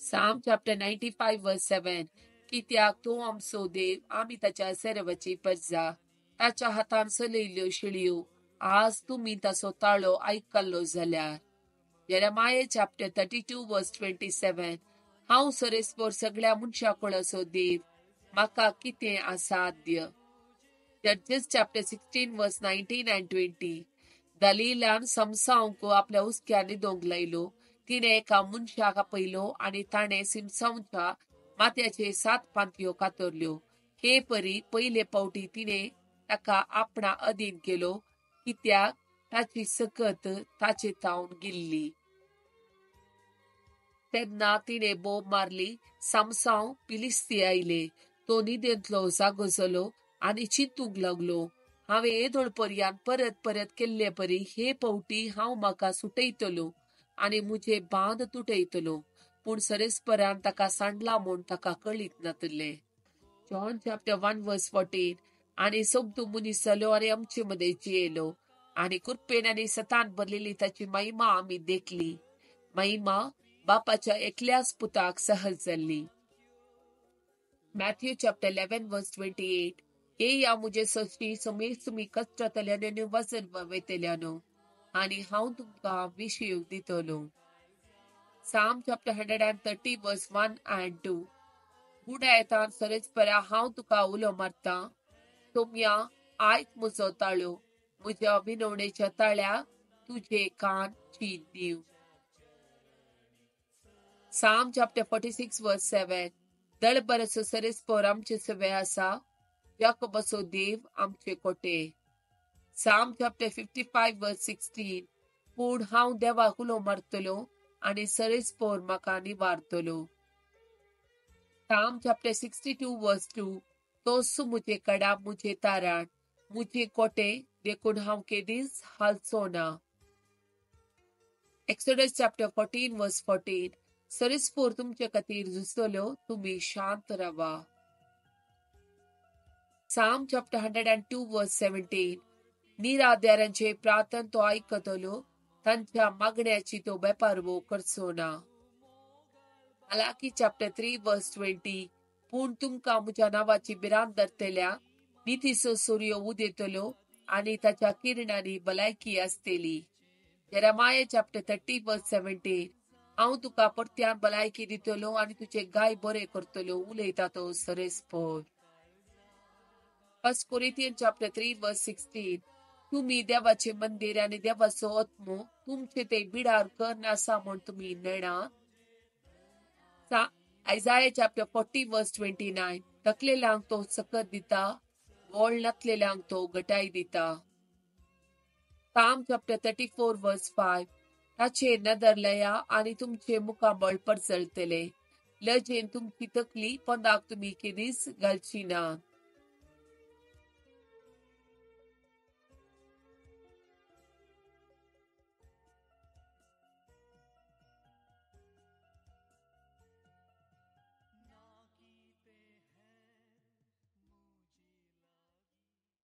Psalm chapter 95 verse 7, कित्याक तो आमचो देव, आमी ताच्या सेरवाची परजा, ताच्या हातान चलयल्ल्यो शिळयो. आज तुमी ताचो ताळो आयकल्लो जाल्यार. Jeremiah chapter 32 verse 27, हांव सरेस्पोर सगळ्या मनशा कुळाचो देव, म्हाका कितें असाध्य. Judges chapter 16 verse 19 and 20, दलीलान समसावंक आपल्या हुस्क्यार न्हिदोंक लायलो. तिणें एका मनशाक आपयलो आनी ताणें सिमसांवच्या माथ्याचे 7 पांतयो कातरल्यो. हे परी पयले फावटी तिणें ताका आपणा अधीन केलो, कित्याक ताची सकत ताचे तावन गेल्ली. तेन्ना तिणें बोब मारली, सामसांव पिलिस्ती आयले. तो न्हिदेंतलो जागो जालो आनी चिंतूंक लागलो, हांवें येदोळ पर्यान परत परत केल्ले परी हे फावटी हांव म्हाका सुटयतलो आनी म्हजे बांद तुटयतलो. पूण सरेस्परान ताका सांडला म्हूण ताका कळीत नातलें. John chapter 1 verse 14, आनी सोबदू मनीस जालो आनी आमचे मदें जियेलो, आनी कृपेन आनी सतान भरलेली ताची महिमा आमी देखली. महिमा बापाच्या एकल्याच पुताक सहज जाल्ली. Matthew chapter 11 verse 28, येया म्हजे सशी समेस्त तुमी कश्टांतल्यान आनी वजन वयतल्यानो, आनी हांव तुमकां विशयूक दितलो. Psalm chapter 130 verse 1 and 2, गुणायतान सरेस्परा हांव तुका उलो मारता, तुमया आयक म्हजो ताळो, म्हज्या विनवणेच्या ताळ्या तुजे कान चीत दिव. Psalm chapter 46 verse 7, दळबराचो सरेस्पोर आमचे सवे आसा, याकोबाचो देव आमचे कोटे. Psalm chapter 55 verse 16, पूण हांव देवाक उलो मारतलो आनी सरेस्पोर म्हाका निवारतलो. Psalm chapter 62 verse 2, तोच म्हजे कडा, म्हजे तारण, म्हजे कोटे, देखून हांव केदीच हालचो ना. Exodus chapter 14 verse 14, सरेस्पोर तुमचे खातीर झुजतलो, तुमी शांत रावा. Psalm chapter 102 verse 17, निराधारांचे प्रार्थन तो आयकतलो, तांच्या मागण्याची तो बेपारवो करचो ना. Malachi chapter 3 verse 20, पूण तुमकां म्हज्या नांवाची भिरांत धरतल्या नितीचो सूर्य उदेतलो आनी ताच्या किरणांनी भलायकी आसतली. Jeremiah chapter 30 verse 17, हांव तुका परत्यान भलायकी दितलो आनी तुजे गाय बरे करतलो, उलयता तो सरेस्पोर. 1 Corinthians chapter 3 verse 16, तुमी देवाचे मंदिर आनी देवाचो आत्मो तुमचे ते बिडार कर आसा म्हूण तुमी नेणा. Isaiah chapter 40 verse 29, थकलेल्यांक तो सकत दिता, गोळ नातलेल्यांक तो गटाय दिता. Psalm chapter 34 verse 5, ताचेर नदर लया आनी तुमचे मुखामळ परजळतले, लजेन तुमची तकली पोंदाक तुमी केदीच घालची ना.